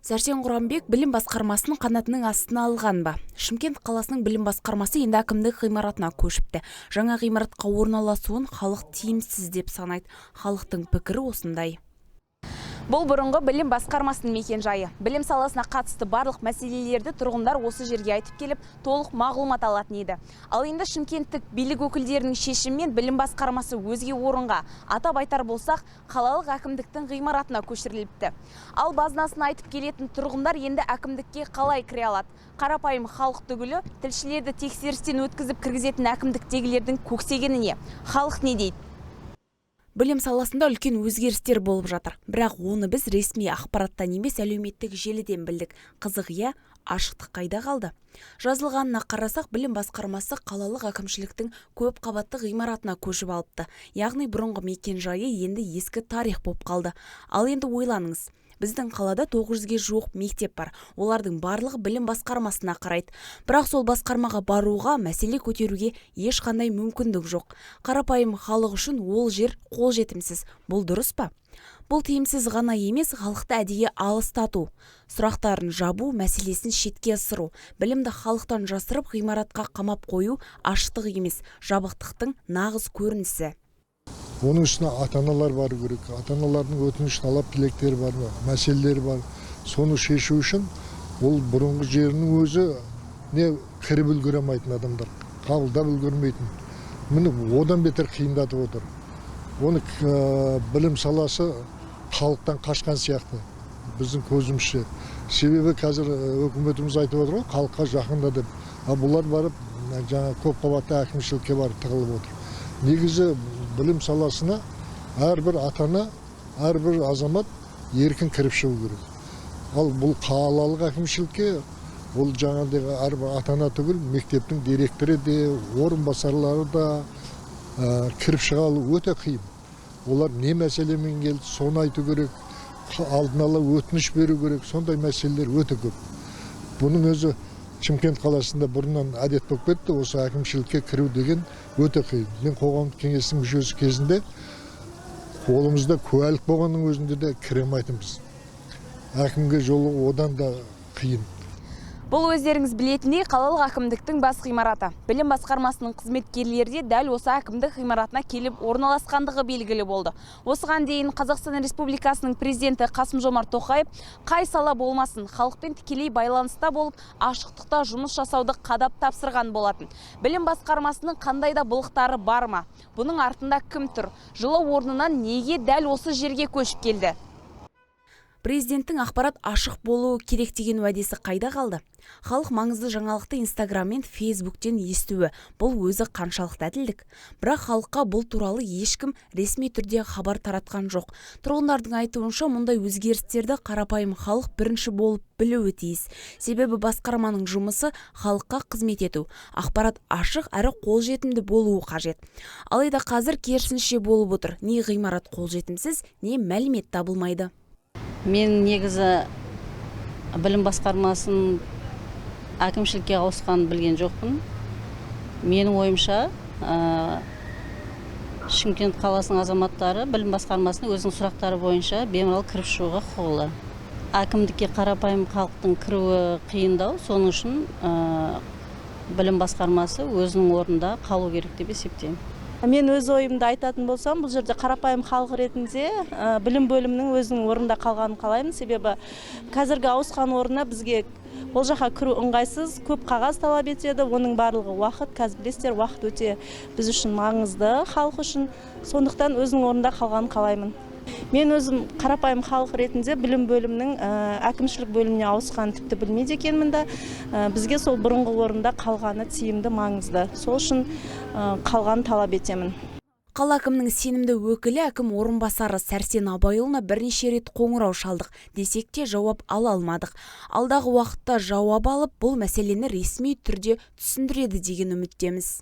Сәрсен Құранбек білім басқармасын қанатының астына алған ба? Шымкент қаласының білім басқармасы енді әкімдік ғимаратына көшіпті. Жаңа ғимаратқа орналасуын халық тиімсіз деп санайды. Халықтың пікірі осындай. Бұл бұрынғы білім басқармасының мекен-жайы. Білім саласына қатысты барлық мәселелерді тұрғындар осы жерге айтып келіп, толық мағлұмат алатын еді. Ал енді шымкенттік билік өкілдерінің шешімімен білім басқармасы өзге орынға, атап айтар болсақ, қалалық әкімдіктің ғимаратына көшіріліпті. Ал базынасын айтып келетін тұрғындар енді әкімдікке қалай кіре алады? Қарапайым халық түгілі тілшілерді тексерістен өткізіп кіргізетін әкімдіктегілердің көксегеніне халық не дейді? Білім саласында үлкен өзгерістер болып жатыр. Бірақ оны біз ресми ақпараттан емес, әлеуметтік желіден білдік. Қызық, иә, ашықтық қайда қалды? Жазылғанына қарасақ, білім басқармасы қалалық әкімшіліктің көп қабатты ғимаратына көшіп алыпты. Яғни бұрынғы мекен жайы енді ескі тарих болып қалды. Ал енді ойланыңыз. Біздің қалада 900-ге жуық мектеп бар. Олардың барлығы білім басқармасына қарайды. Бірақ сол басқармаға баруға, мәселе көтеруге ешқандай мүмкіндік жоқ. Қарапайым халық үшін ол жер қолжетімсіз. Бұл дұрыс па? Бұл тиімсіз ғана емес, халықты әдейі алыстату, сұрақтарын жабу, мәселесін шетке ысыру, білімді халықтан жасырып, ғимаратқа қамап қою ашықтық емес, жабықтықтың нағыз көрінісі. Оның үстіне ата-аналар бару керек. Ата-аналардың өтініш, талап, тілектері бар, мәселелері бар. Соны шешу үшін ол бұрынғы жерінің өзі не кіріп үлгере алмайтын адамдар, қабылдап үлгермейтін. Міне, одан бетер қиындатып отыр. Оны білім саласы халықтан қашқан сияқты біздің көзімізше. Себебі қазір өкіметіміз айтып отыр ғой, халыққа жақында деп. А бұлар барып жаңа көп қабатты әкімшілікке барып тығылып отыр. Негізі білім саласына әрбір ата-ана, әрбір азамат еркін кіріп шығу керек. Ал бұл қалалық әкімшілікке ол жаңағыдай әрбір ата-ана түгіл, мектептің директоры де, орынбасарлары да кіріп шыға алу өте қиын. Олар не мәселемен келді, соны айту керек, алдын ала өтініш беру керек, сондай мәселелер өте көп. Бұның өзі Шымкент қаласында бұрыннан әдет болып кетті, осы әкімшілікке кіру деген өте қиын. Мен қоғамдық кеңестің мүшесі кезінде қолымызда куәлік болғанның өзінде де кіре алмайтынбыз. Әкімге жолығу одан да қиын. Бұл өздеріңіз білетіндей қалалық әкімдіктің бас ғимараты. Білім басқармасының қызметкерлері де дәл осы әкімдік ғимаратына келіп орналасқандығы белгілі болды. Осыған дейін Қазақстан Республикасының президенті Қасым-Жомарт Тоқаев қай сала болмасын халықпен тікелей байланыста болып, ашықтықта жұмыс жасауды қадап тапсырған болатын. Білім басқармасының қандай да былықтары бар ма? Бұның артында кім тұр? Жылы орнынан неге дәл осы жерге көшіп келді? Президенттің ақпарат ашық болуы керек деген уәдесі қайда қалды? Халық маңызды жаңалықты Инстаграм мен Фейсбуктен естуі, бұл өзі қаншалықты әділдік? Бірақ халыққа бұл туралы ешкім ресми түрде хабар таратқан жоқ. Тұрғындардың айтуынша, мұндай өзгерістерді қарапайым халық бірінші болып білуі тиіс. Себебі басқарманың жұмысы халыққа қызмет ету, ақпарат ашық әрі қолжетімді болуы қажет. Алайда қазір керісінше болып отыр. Не ғимарат қолжетімсіз, не мәлімет табылмайды. Мен негізі білім басқармасын әкімшілікке ауысқанын білген жоқпын. Менің ойымша, Шымкент қаласының азаматтары білім басқармасына өзінің сұрақтары бойынша бемалал кіріп шығуға құқылы. Әкімдікке қарапайым халықтың кіруі қиындау, соның үшін білім басқармасы өзінің орнында қалу керек деп есептеймін. Мен өз ойымды айтатын болсам, бұл жерде қарапайым халық ретінде білім бөлімінің өзінің орнында қалғанын қалаймын. Себебі қазіргі ауысқан орнына бізге ол жаққа кіру ыңғайсыз, көп қағаз талап етеді, оның барлығы уақыт. Қазір білесіздер, уақыт өте біз үшін маңызды, халық үшін. Сондықтан өзінің орнында қалғанын қалаймын. Мен өзім қарапайым халық ретінде білім бөлімінің әкімшілік бөліміне ауысқанын тіпті білмейді екенмін да. Бізге сол бұрынғы орында қалғаны тиімді, маңызды. Сол үшін қалғанын талап етемін. Қала әкімінің сенімді өкілі, әкім орынбасары Сәрсен Абайұлына бірнеше рет қоңырау шалдық. Десек те жауап ала алмадық. Алдағы уақытта жауап алып, бұл мәселені ресми түрде түсіндіреді деген үміттеміз.